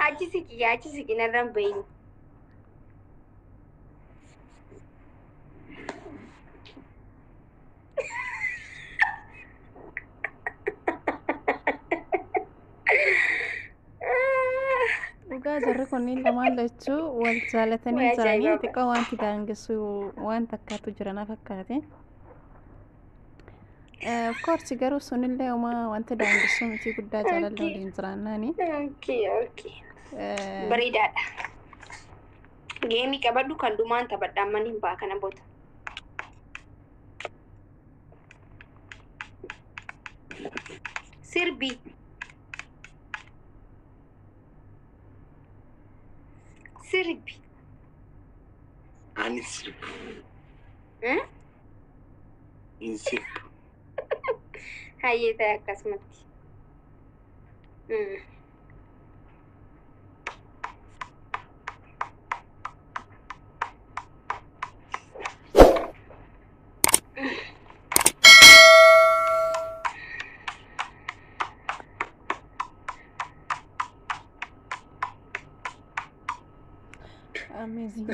Achi siqi, achi siqi, narraan bahin. Dhugaa jarri kunniin lamaan lachuu wal jaalatanii Way jiranii ajaa'ibaa. Xiqqoo wanti daangessu waan takkaatu jira na fakkaate. Of course, garuu sunillee homaa wanta daangessu miti, guddaa jaalala waliin jiraannaani. Okay. Bareedaadha. Geemii qabadhu, kan dhumaan taphadha, amma hin ba'a kana booda. Sirbi. Sirbi. Ani sirbu. Hmm? Hin sirbu. Hayyee, ta'e akkasumatti. Amazing.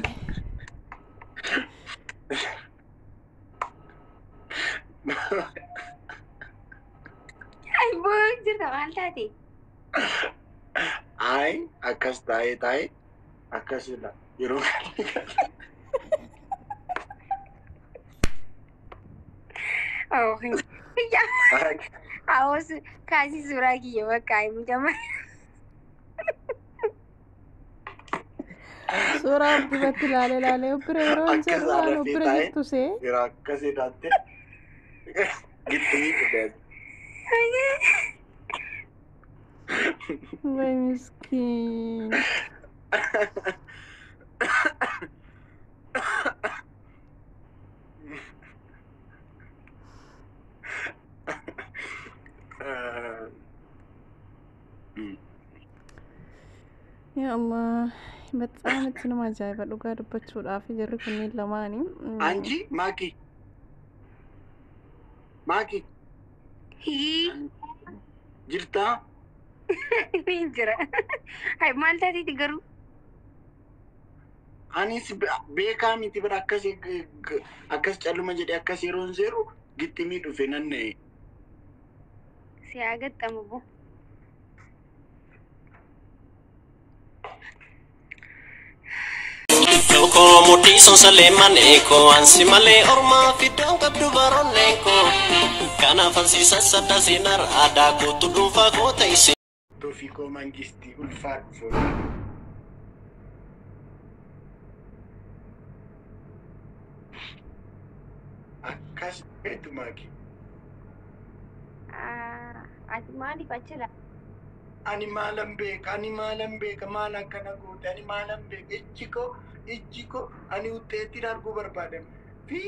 Ay, boo jirta, maal taate? Ay, akkas taa'ee taa'ee akkasidha. Yeroo Oh, Awas kaasii suuraa kiyya bakka mucama. Suuraa duubatti ilaalee ilaalee bira yeroo hin Akkas jedhu waan haadha bira taa'ee jirtu see. Yeroo akkasii taate gittimii dhufe. Way miskiin. Yaa Allah, በጣም itti nama ajaa'iba dhugaa dubbachuudhaaf jarri kunneen lamaanii. Anji, Maaki. Maaki, Hii jirtaa? Ni jira. Hay, maal taateeti garuu? Anis beekaa miti bira, akkas akkas calluma jedhee akkas yeroo hin seeru gittimii dhufe nan na'e. Si haa gaxxamu boo. Koo mudhii sonsalee manee koo ansi malee ormaa fiddoon qabdu baroonnee koo kanaaf ansiisa sadda seenar aadaa kootu dhuunfaa koo ta'ise. Toofikoo Mangistii, ulfaadhu foon. Akkas beektu, Maaki. Ati maaliif achirra? Ani maalan beeka, ani maalan beeka, maal akkana goote, ani maalan beeka, ijji koo, ijji koo, ani utteetiin arguu barbaadan. Fi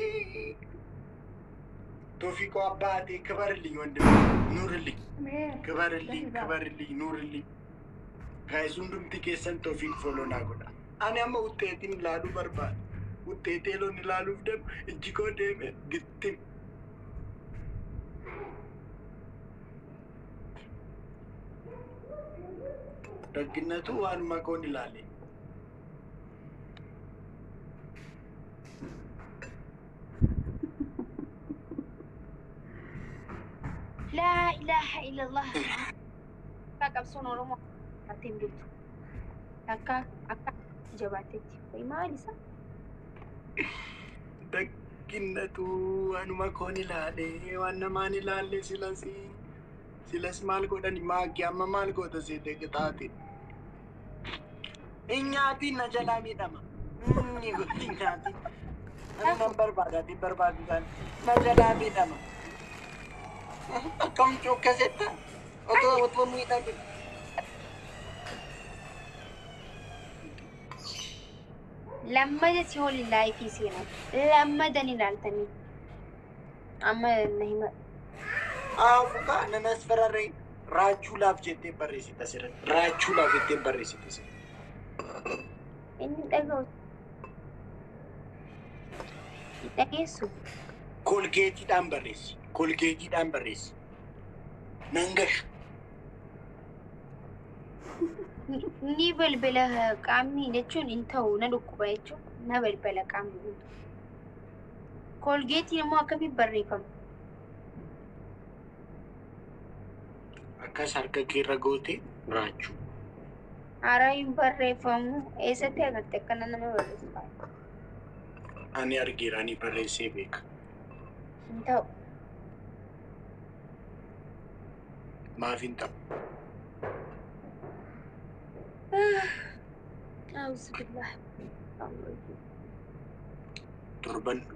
Toofikoo አባቴ ክበርልኝ፣ ወንድሜ ኑርልኝ፣ ክበርልኝ፣ ክበርልኝ፣ ኑርልኝ። Guys, hundumti keessan Toofiq follow naa godha. Ani amma utteetiin ilaaluu barbaada. Utteetee loon ilaaluuf deemu ijji koo deeme gittim. Dagginnatu waanuma koon ilaale. Laa ilaaha illallah. Akka qabsoon Oromoo jabaatee hin bultu. Akka akka jabaatteetti. Wayi, maal isa? Dagginnatu waanuma koon ilaale, waan namaan ilaalle silas silas maal godhani, Maakii, amma maal goota seete qixaate. Hin nyaatiin, na jalaa miidhama. Inni hin nyaatiin. Ani nan barbaada, ati barbaadu isaan na jalaa miidhama. Akkam cuukkasetta otoo otoo miidhame. Lammada si waliin live seenan. Lammada ni ilaaltanii. Amma na hima. Afukaa nan asfararree raachuu laaf jettee barreessite asirratti. Raachuu laaf jettee barreessite asirratti. Inni dhaga'u. Dhageessu. Kolgeetiidhaan barreessi. Kolgeetiidhaan barreessi. Nan gashu. Ni balbala qaamni jechuun hin ta'u, na dhukkuba jechuun na balbala qaamni guutuu. Koolgeetiin immoo akkamiin barreeffama? Akkas harka keerra goote raachuu. Haaraa hin barreeffamu. Eessatti agarte akkana nama barreessu? Ani argeera, ani barreessee beeka. Hin ta'u. Maaf hin ta'u? Auzu billah.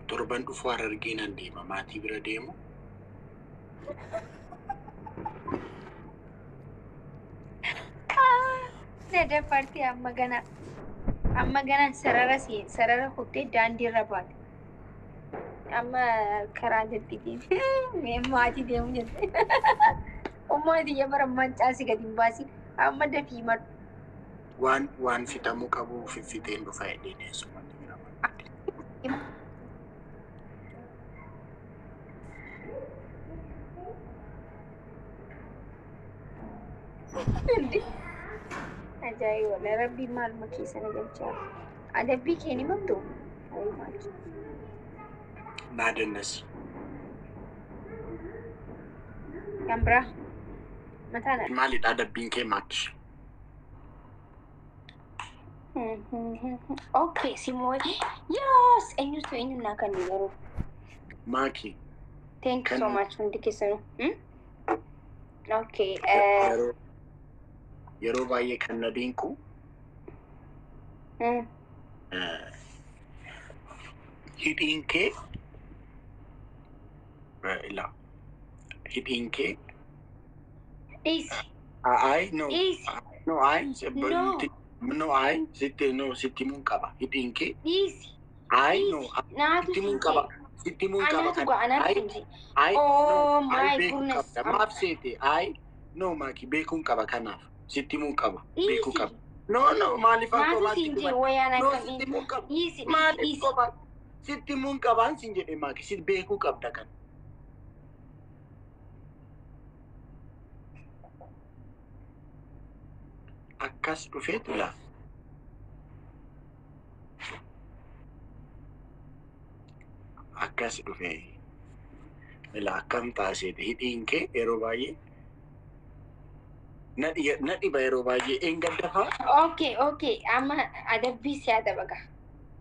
Torban dhufu Harargee nan deema. Maatii bira deemu. Na dafarti amma gana. Amma gana sarara sarara kuttee daandii irra baate. Amma karaa darbitiin maatii deemu jette. Ummaati ya bara mancaasi gadi hin baasin. Amma dafii madhu. Waan fixamuu qabu fiffiteen dhufa jedheen eessumatti bira barbaade. Ajaa'iba! Rabbiin maaluma keessa na galchaa. Adabbii kee ni mamtu? Ayi maali? Naa dannasi. Kan biraa mataan Maalidha adabbiin kee, Maakki? Okay, simoo yaas eenyutu eenyu naa kan yeroo. Maaki. Thank you so much hundi keessanuu. Okay. Yeroo baay'ee kan na dinqu hidhiin kee ilaa hidhiin kee Dhiisi. Ay, no. Dhiisi. No, ay. No. No, ay, sitti, no, sitti himuun qaba hidhiin kee. Dhiisi. Ay, no. Naatu Sitti himuun qaba, sitti himuun qaba. Anaatu gaa anaatu Ay. siin jedhe. Ay. Oh No, ay my beekuu goodness. qabda maaf seete? Ay, no, Maaki, beekuun qaba, kanaaf sitti himuun qaba, beekuu Dhiisi. qaba. No, no, maaliif akka Naatu kophaatti siin jedhe dubbadha? wayaan No, akkamiin. sitti himuun qaba. Dhiisi, Maaliif dhiisi. kophaa sitti himuun qabaan siin jedhe, Maaki, si beekuu qabda kan. Akkas dhufeetu laa. Akkas dhufee. Ilaa akkam taaseete hidhiin kee yeroo baay'ee na dhiba yeroo baay'ee eengaddafaa. Okay. Amma adabbii si adaba gaa.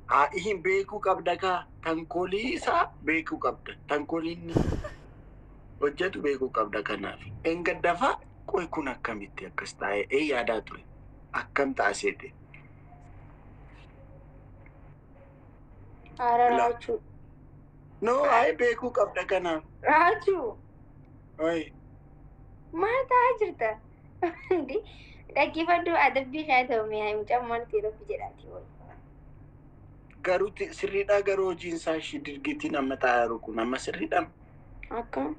Haa, hin beekuu qabda kaa, tankoolii isaa beekuu qabda, tankoolii inni hojjetu beekuu qabda. Kanaaf eengaddafaa qoy kun akkamitti akkas taa'ee ee yaadaa ture, akkam taaseete. Haara Ilaa. Raachuu. No, ay beekuu qabda kanaaf. Raachuu. Ay. Maal ta'aa jirta? Dhaggeeffadhu, adabbii haa ta'u mi'aa mucaan maal ta'e rabbi jedhaati wayi. Garuu sirriidha, garuu hojiin isaa ishii dirgitiin amma taa'aa jiru kun amma sirriidha. Akkam?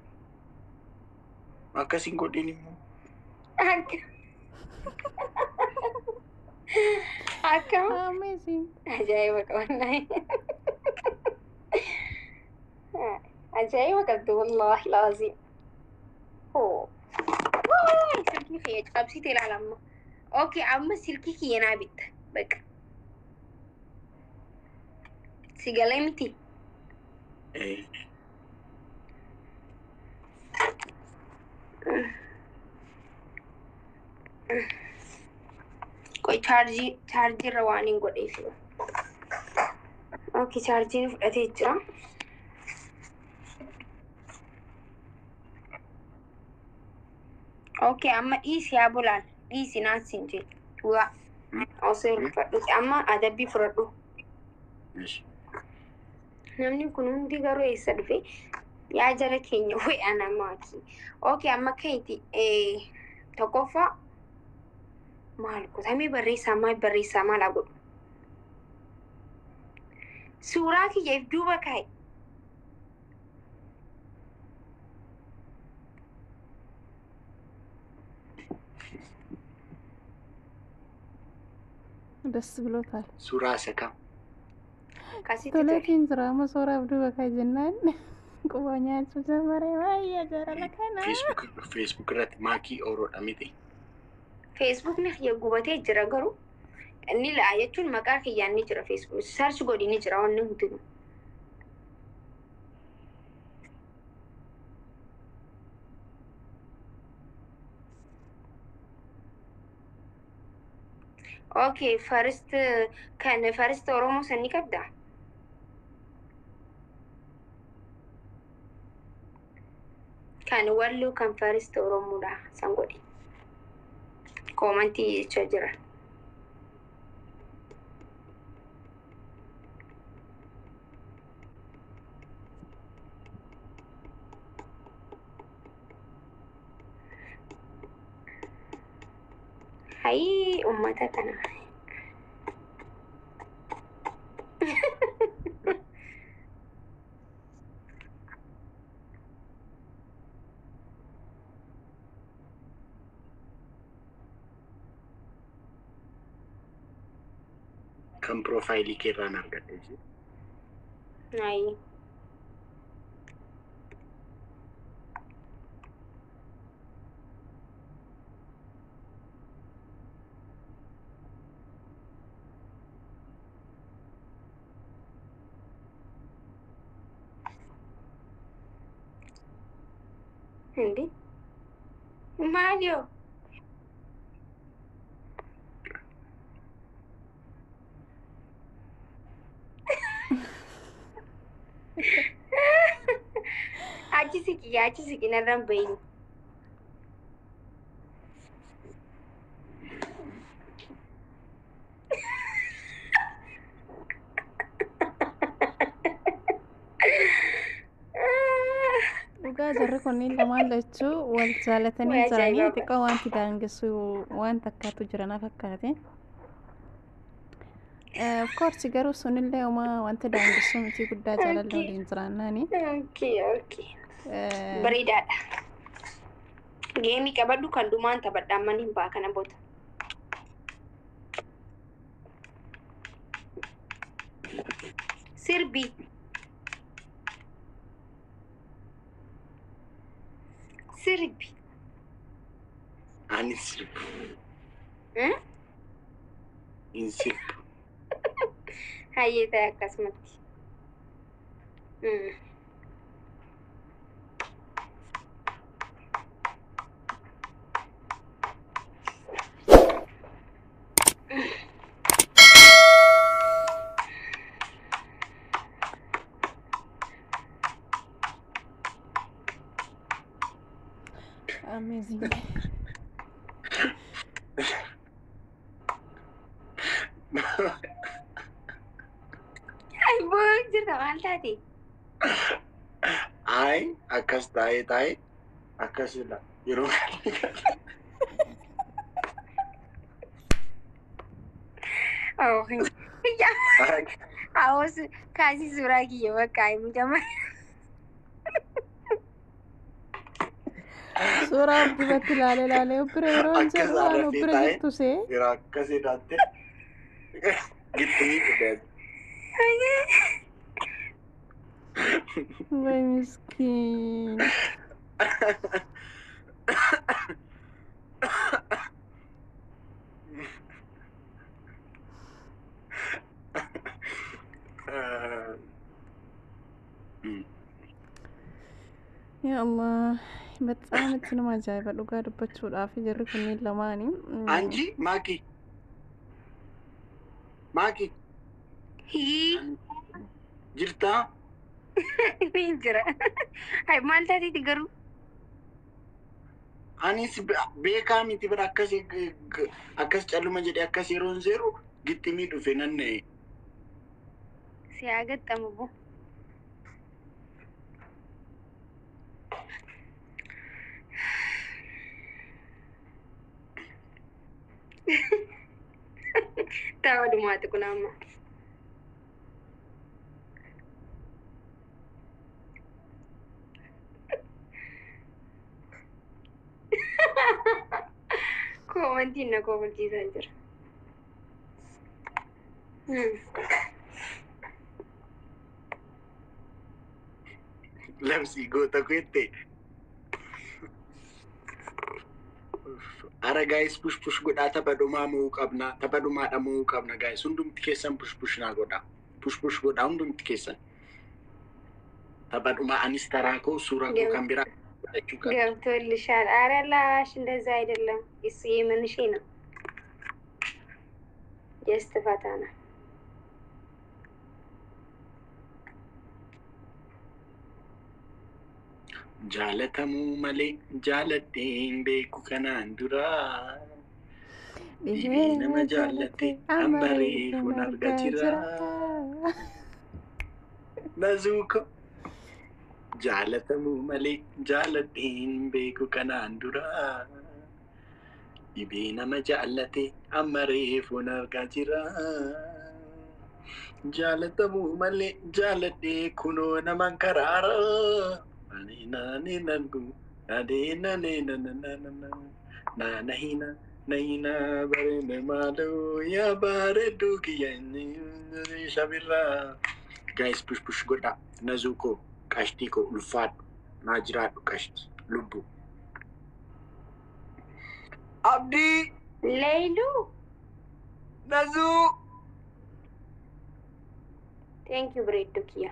Akkas hin godhin immoo. Akkam? Akkam? Amazing. Ajaa'iba qabannaa. Ajaa'iba qabdu wallaahi laazim. Hoo. Waay, silkii kiyya cabsite ilaala amma. Okay, amma silkii kiyya naa bitta. Baqa. Si galee miti? Eh. Qoy, chaarjii irra waan hin godheef. Okay, chaarjiin fudhatee jira. Okay, amma dhiisi yaa bulaan. Dhiisi naan siin jedhe. Waa. Osoo hirkifadhuti amma adabbii fudhadhu. Ishi. Namni kun hundi garuu eessa dhufe? Yaa jara keenya wayi ana maaki. Okay, amma keeti tokkoffaa maal kutamee barreessaa, maal barreessaa, maal haa godhu? Suuraa kiyya if duuba kaa'i. ደስ ብሎታል። Suuraa isa kam? Akkasitti tole. Toleetiin jira amma suuraa if duuba kaa'i jennaan quba nyaachuu ጀመረ. Baay'ee jaalala kana. Facebook irratti Maakii Ooroodha miti? Feesbuukni kiyya gubatee jira garuu inni la'a jechuun maqaa kiyyaan ni jira feesbuuk. Search godhi ni jira wanni hundinuu. Okay, first kan first Oromoo san ni qabdaa? Kan Walloo kan first Oromoodha san godhi. Koomantii jechaa jira. Hayii uummata kana. Kan piroofaayilii kee irraan argadhe ishee. Hayii. Hindi. Maal yoo? Achi siqi achi siqi narraan bahin. Dhugaa jarri kunniin lamaan lachuu wal jaalatanii Way jiranii ajaa'iba. Xiqqoo wanti daangessu waan takkaatu jira na fakkaate. Of course garuu sunillee homaa wanta daangessu miti guddaa jaalala waliin jiraannaani. Okay. Bareedaadha. Geemii qabadhu kan dhumaan taphadha amma hin ba'a kana booda. Sirbi. Sirbi. Ani sirbu. Hmm? Hin sirbu. Hayyee ta'e akkasumatti. Amazing. Ay boo jirta maal taate? Ay akkas taa'ee taa'ee akkasidha. Yeroo kana. Oh. Awas kaasii suuraa kiyya bakka mucama. Suuraa duubatti ilaalee ilaalee bira yeroo hin Akkas jedhu waan haadha fi bira taa'ee jirtu see. yeroo akkas jedhatte gittimii dhufe. Way miskiin. Yaa Allah በጣም itti nama ajaa'iba dhugaa dubbachuudhaaf jarri kunniin lamaanii. Anji Maaki. Maaki Hii jirtaa? ni jira. Hay maal taateeti garuu? Anis beekaa miti bira akkas akkas calluma jedhee akkas yeroo hin seeru gittimii dhufe nan na'e. Si haa gaxxamu boo. Tapha dhumaati kun amma. Koomantiin na kofalchiisaa jira. Labsii goota kweette. Ara guys, push push godhaa. Tapha dhumaa mo'uu qabna. Tapha dhumaadha mo'uu qabna guys. Hundumti keessan push push naa godhaa. Push push godhaa hundumti keessan. Tapha dhumaa anis taraa koo suuraa koo kan biraa godhachuu qaba. ገብቶልሻል። አረ ላሽ እንደዛ አይደለም። እሱ የምንሽ ነው። Just ፈታ ነው። Jaalatamuu malee jaaladheen beeku kanaan dura. Dhibee nama jaallate amma reefuun argaa jira. Nazuuko. Jaalatamuu malee jaaladheen beeku kanaan dura. Dhibee nama jaallate amma reefuun argaa jira. Jaalatamuu malee jaaladhee kunoo naman karaara. Ani naani nangu nadee nanee nanana naana hina nayina bareede maaloo yaa bareedduu kiyya inni shabirraa. Guys, push push godhaa. Nazuu koo, qashtii koo, ulfaadhu, naa jiraadhu qashti lubbu. Abdii. ሌይሉ. Nazuu. Thank you, bareedduu kiyya.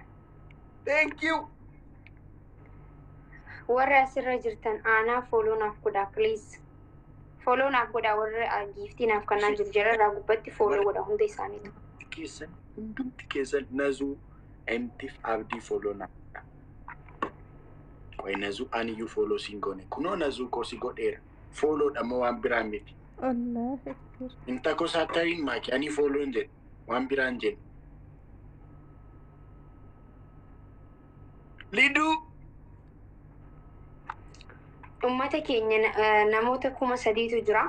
Thank you. Warri asirra jirtan aanaa follow naaf godhaa, please. Follow naaf godhaa. Warri giiftii naaf kannaa jiru jararraa gubbatti follow godha hunda isaaniitu. Keessan hundumti keessan Nazuu emtiif Abdii follow naa godhaa. Qoy, Nazuu, aniyyuu follow siin goone. Kunoo Nazuu koo si godheera. Follow dha moo waan biraa miti? Allah akbar. Inta koo saattariin maaki ani follow hin jedhu. Waan biraa hin jedhu. Liduu. Uummata keenya, namoota 3000tu jira.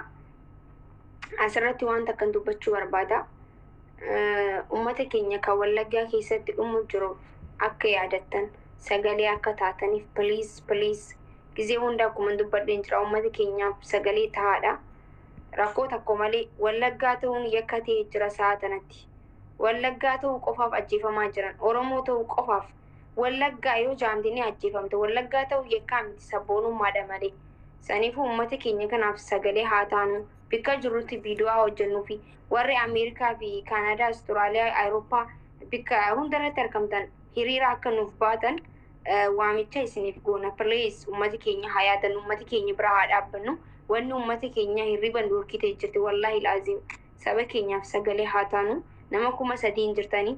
Asirratti waan takkan dubbachuu barbaada. Uummata keenya kan Wallaggaa keessatti dhumu jiru akka yaadattan, sagalee akka taataniif, please, please, gizee hunda akkuma dubbadheen jira, uummata keenyaaf sagalee tahaadha. Rakkoo tokko malee Wallaggaa ta'uun yakka ta'ee jira sa'a tanatti. Wallaggaa ta'uu qofaaf ajjeefamaa jiran. Oromoo ta'uu qofaaf. Wallaggaa yoo jaamte ni ajjeefamte. Wallaggaa ta'uu yakkaa miti, sabboonummaadha malee. Saniifuu uummata keenya kanaaf sagalee haa taanu. Bakka jirrutti viidiyoo haa hojjennuu fi warri Ameerikaa fi Kaanadaa, Awustiraaliyaa, Awurooppaa bakka hundarratti argamtan hiriira akka nuuf baatan waamicha isiniif goona. Please, uummata keenya haa yaadannu, uummata keenya bira haa dhaabbannu. Wanni uummata keenya hirriban dhorkitee jirti, wallaahi laazim. Saba keenyaaf sagalee haa taanu. Nama 3000 jirtanii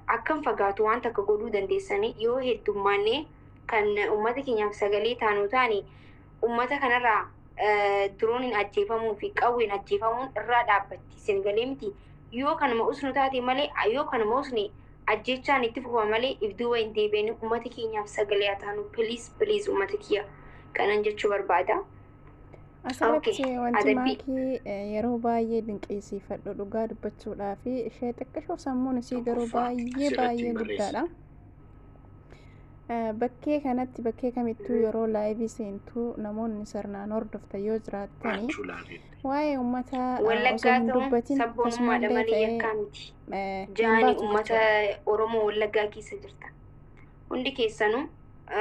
akkam fagaatu waan takka godhuu dandeessanii yoo heddummaannee kan uummata keenyaaf sagalee taanu taane, uummata kanarraa dirooniin ajjeefamuu fi qawween ajjeefamuun irraa dhaabbatti. Isin galee miti? Yoo kanuma usnu taate malee, yoo kanuma usne ajjechaan itti fufa malee if duuba hin deebi'anii. Uummata keenyaaf sagalee haa taanu, please, please, uummata kiyya kanan jechuu barbaada. Asirratti wanti Adabbii. Maakii yeroo baay'ee dinqisiifadhu dhugaa dubbachuudhaa fi ishee xiqqishoo sammuun isii garuu Tokkoffaa baay'ee asirratti baay'ee hin barreessa. guddaadha. Bakkee kanatti bakkee kamittuu yeroo live seentuu namoonni sirnaan hordoftan yoo jiraattanii Achuu laalee. waa'ee uummataa osoo Wallaggaa hin ta'uun dubbatin sabboonummaadha akkasumallee malee ta'ee yakkaa miti. hin Jaani baatu uummata jechuudha. Oromoo Wallaggaa keessa jirtan. Hundi keessanuu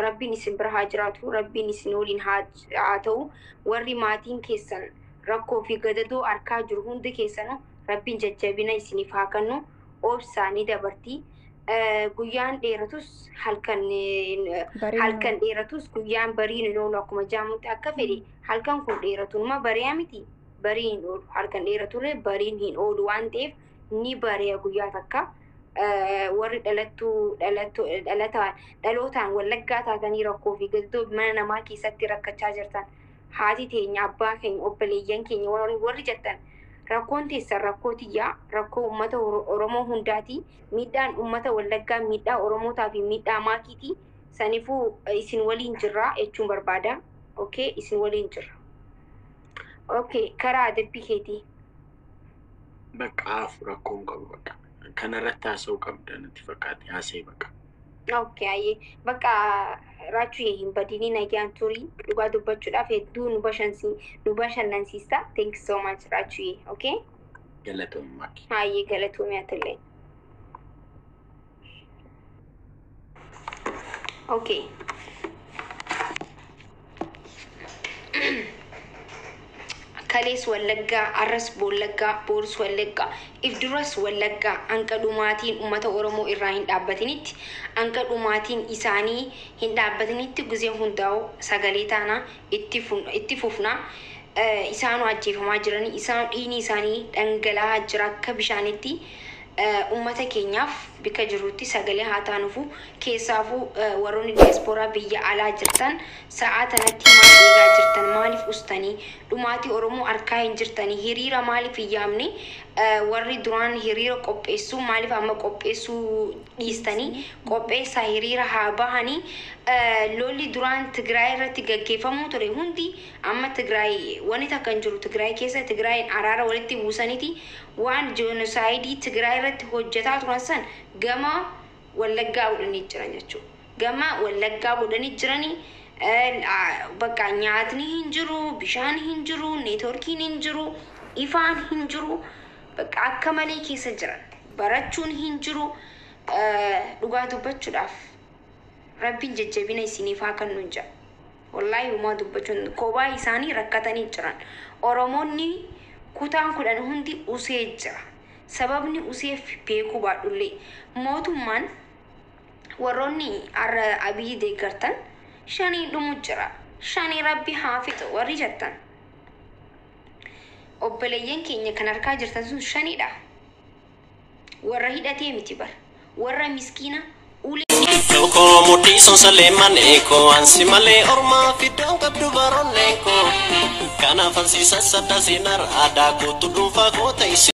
Rabbiin isin bira haa jiraatu, Rabbiin isin waliin haa ta'u. Warri maatiin keessan rakkoo fi gadadoo harkaa jiru hundi keessanuu Rabbiin jajjabina isiniif haa kennu. Obsaanii dabartii. Guyyaan dheeratus halkan Bariin halkan dheeratus guyyaan bariin hin oolu. Akkuma jaamutti akka fedhe halkan kun dheeratu numa bari'aa miti, bariin hin oolu. Halkan dheeratullee bariin hin oolu waan ta'eef ni bari'a guyyaa takka. Warri dhalattuu dhalattuu dhalataan dhalootaan Wallaggaa taatanii rakkoo fi gadadoo mana namaa keessatti rakkachaa jirtan, haati teenya, abbaa keenya, obboleeyyan keenya warri jettan, rakkoon teessan rakkoo tiyyaa, rakkoo uummata Oromoo hundaati. Miidhaan uummata Wallaggaa miidhaa Oromootaa fi miidhaa maakiiti. Saniifuu isin waliin jirra jechuun barbaada. Okay, isin waliin jirra. Okay, karaa adabbii keetii. Bakka hafu rakkoon qabu bakka. Kanarratti haasa'uu qabda natti fakkaate, haasa'e bakka. Okay, ayyee. Bakka raachuu hin badinii, nagaan turii. Dhugaa dubbachuudhaaf hedduu nu bashannansiista. Thank you so much, Raachuu. Okay? Galatoomaa. Ayyee, galatoomii atillee. Okay. Kalees Wallaggaa, arras Bollaggaa, boorus Wallaggaa, if duras Wallaggaa. Hanqa dhumaatiin uummata Oromoo irraa hin dhaabbatinitti, hanqa dhumaatiin isaanii hin dhaabbatinitti, guzee hundaa'u sagalee taanaa itti fufnaa. Isaanu ajjeefamaa jiranii, isaan dhiigni isaanii dhangala'aa jira akka bishaanitti. Uummata keenyaaf bikka jirutti sagalee haa taanufu. Keessaafuu warroonni diyaaspoora biyya alaa jirtan, sa'aa tanatti maal eegaa jirtan? Maaliif ustanii dhumaatii Oromoo harkaa hin jirtanii? Hiriira maaliif hin yaamne? Warri duraan hiriira qopheessuu maaliif amma qopheessuu dhiistanii? Qopheessaa, hiriira haa bahanii. Lolli duraan Tigraay irratti gaggeeffamuu ture hundi amma Tigraay wanni takka hin jiru. Tigraay keessa Tigraayin araara walitti buusaniiti waan genocide Tigraay irratti hojjetaa turan san gama Wallaggaa godhanii jiran jechuudha. Gama Wallaggaa godhanii jiranii. Bakka nyaatni hin jiru, bishaan hin jiru, neetworkiin hin jiru, ifaan hin jiru, bakka akka malee keessa jiran, barachuun hin jiru. Dhugaa dubbachuudhaaf Rabbiin jajjabina isiniif haa kennu hin jedha. Wallaahi uumaa dubbachuun kophaa isaanii rakkatanii jiran. Oromoonni kutaan 10 hundi usee jira. Sababni useef beekuu baadhullee mootummaan warroonni har'a Abiyyi deeggartan shanii dhumu jira. Shanii Rabbi haa fixu warri jettan. Obboleeyyan keenya kan harkaa jirtan sun shanidha. Warra hidhatee miti bar. Warra miskiina ulee. Koo mudhii sonsalee manee koo, ansi malee ormaa fiddoon qabdu baronneen koo, kanaaf ansiisa sadda seenar aadaa kootu dhuunfaa koo ta'e.